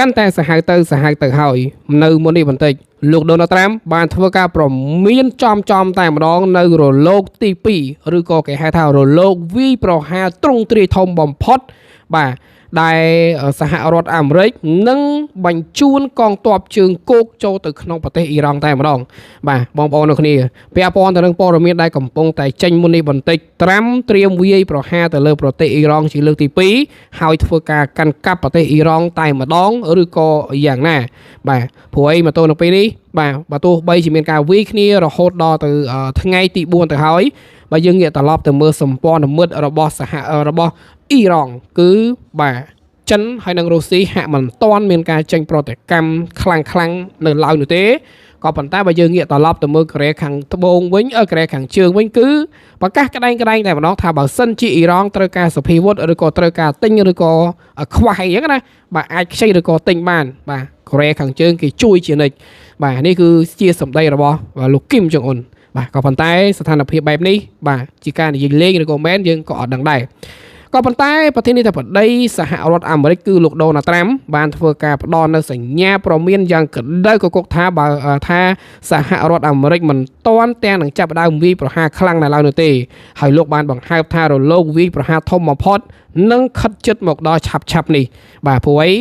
កាន់តែសាហាវទៅសាហាវទៅហើយនៅមុននេះបន្តិចលោកដូណាល់ត្រាំបានធ្វើការប្រមានចំចំតែម្ដងនៅរលកទី2ឬក៏គេហៅថារលកវាយប្រហារទ្រង់ទ្រាយធំបំផុតបាទដែលសហរដ្ឋអាមេរិកនឹងបញ្ជូនកងទ័ពជើងគោកចូលទៅក្នុងប្រទេសអ៊ីរ៉ង់តែម្ដងបាទបងប្អូននៅគ្នាពាក់ព័ន្ធទៅនឹងព័ត៌មានដែលកំពុងតែចេញមុននេះបន្តិចត្រាំត្រៀមវាយប្រហារទៅលើប្រទេសអ៊ីរ៉ង់ជាលើកទី2ហើយធ្វើការកាន់កាប់ប្រទេសអ៊ីរ៉ង់តែម្ដងឬក៏យ៉ាងណាបាទព្រោះអីមកទល់នៅពេលនេះបាទបើទោះបីជាមានការវាយគ្នារហូតដល់ទៅថ្ងៃទី4ទៅហើយបើយើងងាកត្រឡប់ទៅមើលសម្ព័ន្ធមិត្តរបស់សហរបស់អ៊ីរ៉ង់គឺបាទចិនហើយនិងរុស្ស៊ីហាក់មិនទាន់មានការចេញប្រតិកម្មខ្លាំងខ្លាំងនៅឡើយនោះទេក៏ប៉ុន្តែបើយើងងាកត្រឡប់ទៅមើលកូរ៉េខាងត្បូងវិញកូរ៉េខាងជើងវិញគឺប្រកាសក្តែងក្តែងតែម្ដងថាបើសិនជាអ៊ីរ៉ង់ត្រូវការសភាវុធឬក៏ត្រូវការទិញឬក៏ខ្វះអីចឹងណាបាទអាចខ្ចីឬក៏ទិញបានបាទកូរ៉េខាងជើងគេជួយជានិច្ចបាទនេះគឺជាសម្ដីរបស់លោកគឹមចុងអ៊ុនបាទក៏ប៉ុន្តែស្ថានភាពបែបនេះបាទជាការនិយាយលេងឬក៏មែនយើងក៏អត់ដឹងដែរក៏ប៉ុន្តែប្រធានាធិបតីសហរដ្ឋអាមេរិកគឺលោកដូណាល់ត្រាំបានធ្វើការផ្ដល់នូវសញ្ញាព្រមានយ៉ាងក្តៅគគុកថាបើថាសហរដ្ឋអាមេរិកមិនទាន់ទាំងនឹងចាប់ផ្ដើមវាយប្រហារខ្លាំងនៅឡើយនោះទេហើយលោកបានបង្ហើបថារលកវាយប្រហារធំបំផុតនឹងខិតជិតមកដល់ឆាប់ឆាប់នេះបាទព្រោះអី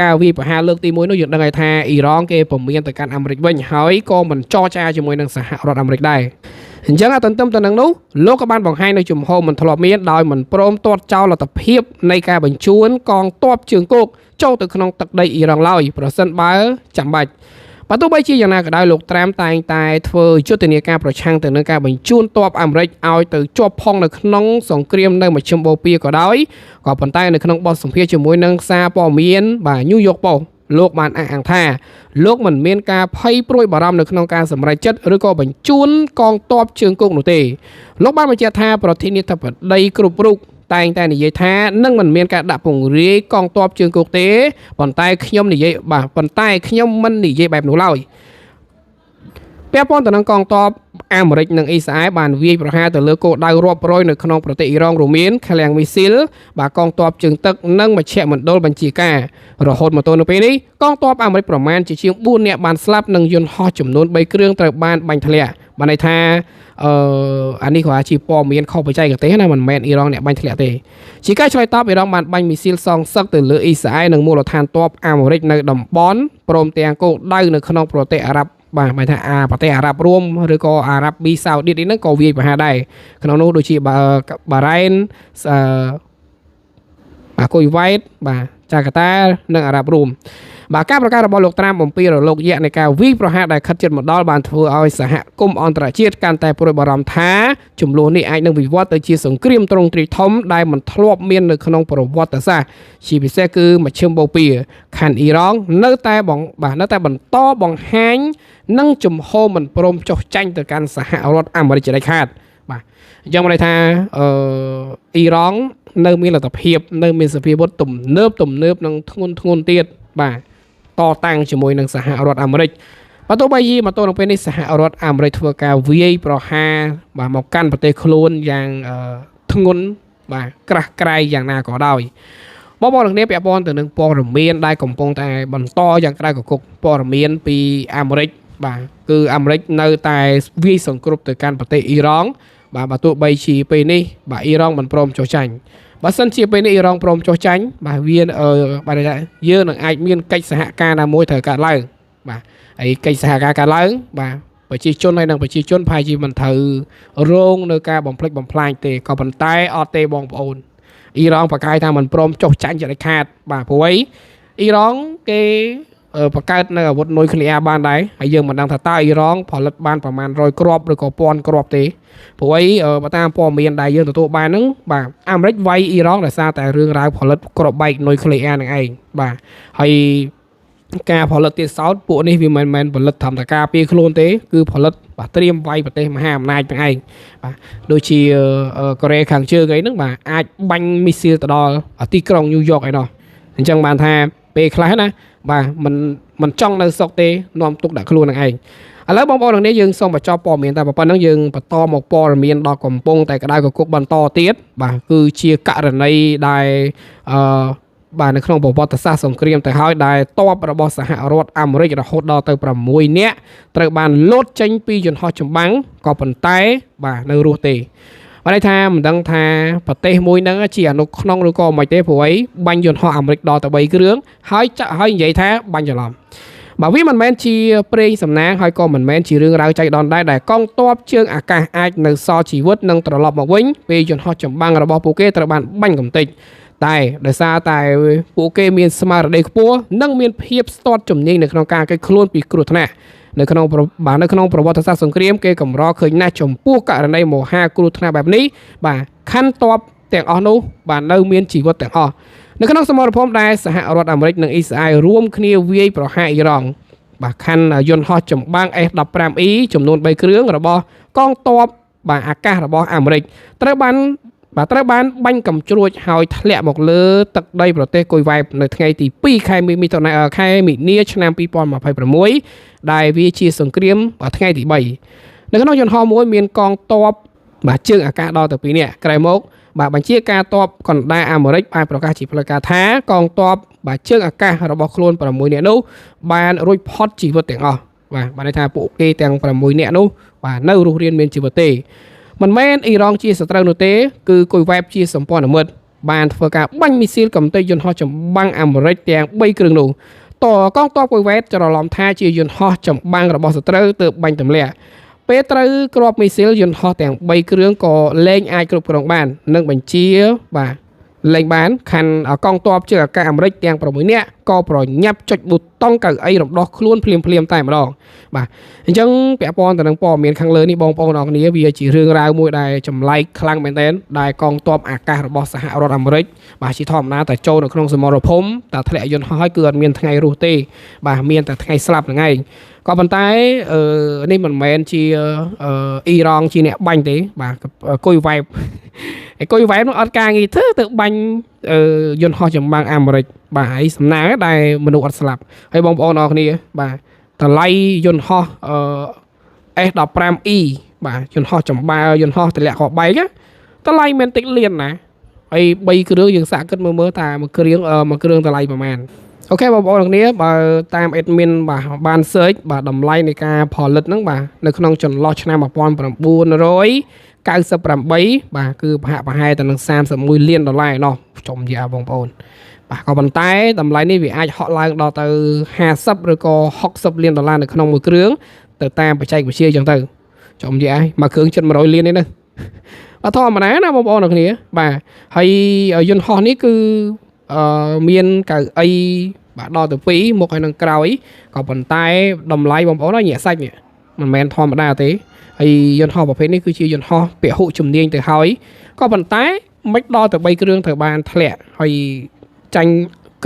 ការវាយប្រហារលើកទី1នោះយើងដឹងហើយថាអ៊ីរ៉ង់គេព្រមានទៅកាន់អាមេរិកវិញហើយក៏មិនចរចាជាមួយនឹងសហរដ្ឋអាមេរិកដែរអញ្ចឹងទន្ទឹមទៅនឹងនោះលោកក៏បានបង្ហាញនៅជំហរមិនធ្លាប់មានដោយមិនព្រមទាត់ចោលលទ្ធភាពនៃការបញ្ជូនកងទ័ពជើងគោកចូលទៅក្នុងទឹកដីអ៊ីរ៉ង់ឡើយប្រសិនបើចាំបាច់បើទោះបីជាយ៉ាងណាក៏ដោយលោកត្រាំតែងតែធ្វើយុទ្ធនាការប្រឆាំងទៅនឹងការបញ្ជូនទ័ពអាមេរិកឲ្យទៅជាប់ផុងនៅក្នុងសង្គ្រាមនៅមជ្ឈិមបូព៌ាក៏ដោយក៏ប៉ុន្តែនៅក្នុងបទសម្ភាសន៍ជាមួយនឹងសារព័ត៌មានបាទ New York Post លោកបានអះអាងថាលោកមិនមានការភ័យព្រួយបារម្ភនៅក្នុងការសម្រេចចិត្តឬក៏បញ្ជូនកងទ័ពជើងគោកនោះទេលោកបានបញ្ជាក់ថាប្រធានាធិបតីគ្រប់រូបតែងតែនិយាយថានឹងមិនមានការដាក់ពង្រាយកងទ័ពជើងគោកទេប៉ុន្តែខ្ញុំនិយាយបាទប៉ុន្តែខ្ញុំមិននិយាយបែបនោះឡើយពាក់ព័ន្ធទៅនឹងកងទ័ពអាមេរិកនិងអ៊ីស្រាអែលបានវាយប្រហារទៅលើគោលដៅរាប់រយនៅក្នុងប្រទេសអ៊ីរ៉ង់រួមមានឃ្លាំងមីស៊ីលបាទកងទ័ពជើងទឹកនិងមជ្ឈមណ្ឌលបញ្ជាការរហូតមកទល់នៅពេលនេះកងទ័ពអាមេរិកប្រមាណជាជាង4នាក់បានស្លាប់និងយន្តហោះចំនួន3គ្រឿងត្រូវបានបាញ់ធ្លាក់បានន័យថាអានេះក៏ជាព័ត៌មានខុសបច្ចេកទេសណាមិនមែនអ៊ីរ៉ង់អ្នកបាញ់ធ្លាក់ទេជាការឆ្លើយតបអ៊ីរ៉ង់បានបាញ់មីស៊ីលសងសឹកទៅលើអ៊ីស្រាអែលនិងមូលដ្ឋានទ័ពអាមេរិកនៅតំបន់ព្រមទាំងគោលដៅនៅក្នុងប្រទេសអារ៉ាប់បាទហមายថាអាប្រទេសអារ៉ាប់រួមឬក៏អារ៉ាប់ប៊ីសាអូឌីតនេះហ្នឹងក៏វាយប្រហារដែរក្នុងនោះដូចជាបារ៉ែនអឺបាទគុយវ៉ែតបាទចាកាតានិងអារ៉ាប់រួមបាទការប្រកាសរបស់លោកត្រាំអំពីរលកយក្សនៃការវាយប្រហារដែលខិតជិតមកដល់បានធ្វើឲ្យសហគមន៍អន្តរជាតិកាន់តែព្រួយបារម្ភថាចំនួននេះអាចនឹងវិវត្តទៅជាសង្គ្រាមទ្រង់ទ្រាយធំដែលមិនធ្លាប់មាននៅក្នុងប្រវត្តិសាស្ត្រជាពិសេសគឺមជ្ឈិមបូព៌ាខណ្ឌអ៊ីរ៉ង់នៅតែបាទនៅតែបន្តបង្ហាញនិងជំហរមិនព្រមចុះចាញ់ទៅកាន់សហរដ្ឋអាមេរិកជាដាច់ខាតបាទអញ្ចឹងមានន័យថាអ៊ីរ៉ង់នៅមានលទ្ធភាពនៅមានសភាវុធទំនើបទំនើបនិងធ្ងន់ធ្ងរទៀតបាទតតាំងជាមួយនឹងសហរដ្ឋអាមេរិកបើទោះបីជាមកទល់នឹងពេលនេះសហរដ្ឋអាមេរិកធ្វើការវាយប្រហារបាទមកកាន់ប្រទេសខ្លួនយ៉ាងធ្ងន់បាទក្រាស់ក្រែងយ៉ាងណាក៏ដោយបងប្អូនទាំងគ្នាពាក់ព័ន្ធទៅនឹងព័ត៌មានដែលកំពុងតែបន្តយ៉ាងក្តៅគគុកព័ត៌មានពីអាមេរិកបាទគឺអាមេរិកនៅតែវាយសង្គ្រប់ទៅកាន់ប្រទេសអ៊ីរ៉ង់បាទបើទោះបីជាពេលនេះបាទអ៊ីរ៉ង់មិនព្រមចុះចាញ់បើសិនជាពេលនេះអ៊ីរ៉ង់ព្រមចុះចាញ់បាទវាបាទយើងនឹងអាចមានកិច្ចសហការណាមួយត្រូវកើតឡើងបាទហើយកិច្ចសហការកើតឡើងបាទប្រជាជនហើយនិងប្រជាជនប្រហែលជាមិនត្រូវរងនៅការបំផ្លិចបំផ្លាញទេក៏ប៉ុន្តែអត់ទេបងប្អូនអ៊ីរ៉ង់ប្រកាសថាមិនព្រមចុះចាញ់ជាដាច់ខាតបាទព្រោះអីអ៊ីរ៉ង់គេបង្កើតនៅអាវុធនុយក្លេអ៊ែរបានដែរហើយយើងមិនដឹងថាតើអ៊ីរ៉ង់ផលិតបានប្រមាណ100គ្រាប់ឬក៏1000គ្រាប់ទេព្រោះអីបើតាមព័ត៌មានដែលយើងទទួលបានហ្នឹងបាទអាមេរិកវាយអ៊ីរ៉ង់ដោយសារតែរឿងរ៉ាវផលិតគ្រាប់បែកនុយក្លេអ៊ែរហ្នឹងឯងបាទហើយការផលិតទៀតសោតពួកនេះវាមិនមែនផលិតត្រឹមតែការពារខ្លួនទេគឺផលិតបាទត្រៀមវាយប្រទេសមហាអំណាចទាំងឯងបាទដូចជាកូរ៉េខាងជើងអីហ្នឹងបាទអាចបាញ់មីស៊ីលទៅដល់ទីក្រុងញូវយ៉កអីណោះអញ្ចឹងបានថាពេលខ្លះណាបាទមិនចង់នៅសុកទេនាំទុកដាក់ខ្លួននឹងឯងឥឡូវបងប្អូនទាំងនេះយើងសូមបញ្ចប់ព័ត៌មានតែប៉ុណ្្នឹងយើងបន្តមកព័ត៌មានដល់កំពុងតែក្តៅគគុកបន្តទៀតបាទគឺជាករណីដែលអឺ បាទនៅក្នុងប្រវត្តិសាស្ត្រសង្គ្រាមទៅហើយដែលតបរបស់សហរដ្ឋអាមេរិករហូតដល់ទៅ6នាក់ត្រូវបានលោតចេញពីយន្តហោះចម្បាំងក៏ប៉ុន្តែបាទនៅរស់ទេបានន័យថាមិនដឹងថាប្រទេសមួយហ្នឹងជាអនុក្នុងឬក៏មិនទេព្រោះអីបាញ់យន្តហោះអាមេរិកដល់ទៅ3គ្រឿងហើយចាក់ហើយនិយាយថាបាញ់ច្រឡំបាទវាមិនមែនជាព្រេងសំណាងហើយក៏មិនមែនជារឿងរ៉ាវចៃដន្យដែរដែលកងទ័ពជើងអាកាសអាចនៅសល់ជីវិតនិងត្រឡប់មកវិញពេលយន្តហោះចម្បាំងរបស់ពួកគេត្រូវបានបាញ់កំទេចតែដោយសារតែពួកគេមានស្មារតីខ្ពស់និងមានភាពស្ទាត់ជំនាញនៅក្នុងការគេចខ្លួនពីគ្រោះថ្នាក់នៅក្នុងបាទនៅក្នុងប្រវត្តិសាស្ត្រសង្គ្រាមគេកម្រឃើញណាស់ចំពោះករណីមហាគ្រោះថ្នាក់បែបនេះបាទខណ្ឌទ័ពទាំងអស់នោះបាទនៅមានជីវិតទាំងអស់នៅក្នុងសមរភូមិដែលសហរដ្ឋអាមេរិកនិងអ៊ីស្រាអែលរួមគ្នាវាយប្រហារអ៊ីរ៉ង់បាទខណ្ឌយន្តហោះចម្បាំង F-15E ចំនួន3គ្រឿងរបស់កងទ័ពបាទអាកាសរបស់អាមេរិកត្រូវបានបាទត្រូវបានបាញ់កំជ្រួចហើយធ្លាក់មកលើទឹកដីប្រទេសគុយវ៉ែបនៅថ្ងៃទី2ខែមិថុនាខែមីនាឆ្នាំ2026ដែលវាជាសង្គ្រាមថ្ងៃទី3នៅក្នុងយន្តហោះមួយមានកងទ័ពបាទជើងអាកាសដល់ទៅ2នាក់ក្រោយមកបាទបញ្ជាការទ័ពកណ្ដាលអាមេរិកបានប្រកាសជាផ្លូវការថាកងទ័ពបាទជើងអាកាសរបស់ខ្លួន6នាក់នោះបានរួចផុតជីវិតទាំងអស់បាទបានន័យថាពួកគេទាំង6នាក់នោះបាទនៅរស់រានមានជីវិតទេមិនមែនអ៊ីរ៉ង់ជាសត្រូវនោះទេគឺគុយវ៉ែបជាសម្ព័ន្ធមិត្តបានធ្វើការបាញ់មីស៊ីលកំទេចយន្តហោះចម្បាំងអាមេរិកទាំង3គ្រឿងនោះតកងទ័ពគុយវ៉ែតច្រឡំថាជាយន្តហោះចម្បាំងរបស់សត្រូវទើបបាញ់ទម្លាក់ពេលត្រូវគ្រាប់មីស៊ីលយន្តហោះទាំង3គ្រឿងក៏លែងអាចគ្រប់គ្រងបាននិងបញ្ជាបាទលែងបានខណ្ឌកងទ័ពជើងអាកាសអាមេរិកទាំង6នាក់ក៏ប្រញាប់ចុចប៊ូតុងកៅអីរំដោះខ្លួនភ្លាមៗតែម្ដងបាទអញ្ចឹងពាក់ព័ន្ធទៅនឹងព័ត៌មានខាងលើនេះបងប្អូនអរគ្នាវាជារឿងរ៉ាវមួយដែលចម្លែកខ្លាំងមែនទែនដែលកងទ័ពអាកាសរបស់សហរដ្ឋអាមេរិកបាទជាធម្មតាតែចូលនៅក្នុងសមរភូមិតែធ្លាក់យន្តហោះហើយគឺអត់មានថ្ងៃរស់ទេបាទមានតែថ្ងៃស្លាប់ហ្នឹងឯងក៏ប៉ុន្តែនេះមិនមែនជាអ៊ីរ៉ង់ជាអ្នកបាញ់ទេបាទគុយវ៉ែបឯគុយវ៉ែបនោះអត់ការងារធ្វើទៅបាញ់យន្តហោះចម្បាំងអាមេរិកបាទហើយសំណាងដែលមនុស្សអត់ស្លាប់ហើយបងប្អូនអរគ្នាបាទតម្លៃយន្តហោះS15E បាទយន្តហោះចម្បាយន្តហោះទម្លាក់គ្រាប់បែកតម្លៃមិនតិចលានណាហើយ3គ្រឿងយើងសាកគិតមើលថាមួយគ្រឿងតម្លៃប្រហែលអូខេបងប្អូនគ្នាបើតាម admin បាទបាន search បាទតម្លៃនៃការផលិតហ្នឹងបាទនៅក្នុងចន្លោះឆ្នាំ1998បាទគឺប្រហាក់ប្រហែលទៅនឹង31លានដុល្លារឯណោះចំយ៉ាបងប្អូនបាទក៏ប៉ុន្តែតម្លៃនេះវាអាចហក់ឡើងដល់ទៅ50ឬក៏60លានដុល្លារនៅក្នុងមួយគ្រឿងទៅតាមបច្ចេកវិទ្យាចឹងទៅចំយ៉ាមួយគ្រឿងជិត100លាននេះណាបាទធម្មតាណាបងប្អូនគ្នាបាទហើយយន្តហោះនេះគឺមានកៅអីបាទដល់ទៅ2មុខហើយនឹងក្រោយក៏ប៉ុន្តែតម្លៃបងប្អូនញាក់សាច់នេះមិនមែនធម្មតាទេហើយយន្តហោះប្រភេទនេះគឺជាយន្តហោះពហុជំនាញទៅហើយក៏ប៉ុន្តែមិនដល់ទៅ3គ្រឿងត្រូវបានធ្លាក់ហើយចាញ់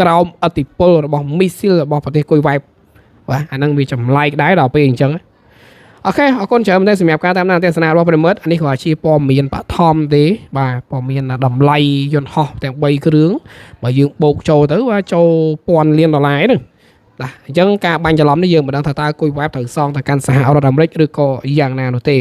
ក្រោមឥទ្ធិពលរបស់មីស៊ីលរបស់ប្រទេសគុយវ៉ែបបាទអាហ្នឹងវាចម្លែកដែរដល់ពេលអញ្ចឹងអូខេអរគុណច្រើនមែនទែនសម្រាប់ការតាមដានទស្សនារបស់ប្រិមិត្តអានេះគ្រាន់ជាព័ត៌មានបឋមទេបាទព័ត៌មានតម្លៃយន្តហោះទាំង3គ្រឿងបើយើងបូកចូលទៅបាទចូលពាន់លានដុល្លារហ្នឹងបាទអញ្ចឹងការបាញ់ច្រឡំនេះយើងមិនដឹងថាតើគុយវ៉ែបត្រូវសងទៅកាន់សហរដ្ឋអាមេរិកឬក៏យ៉ាងណានោះទេ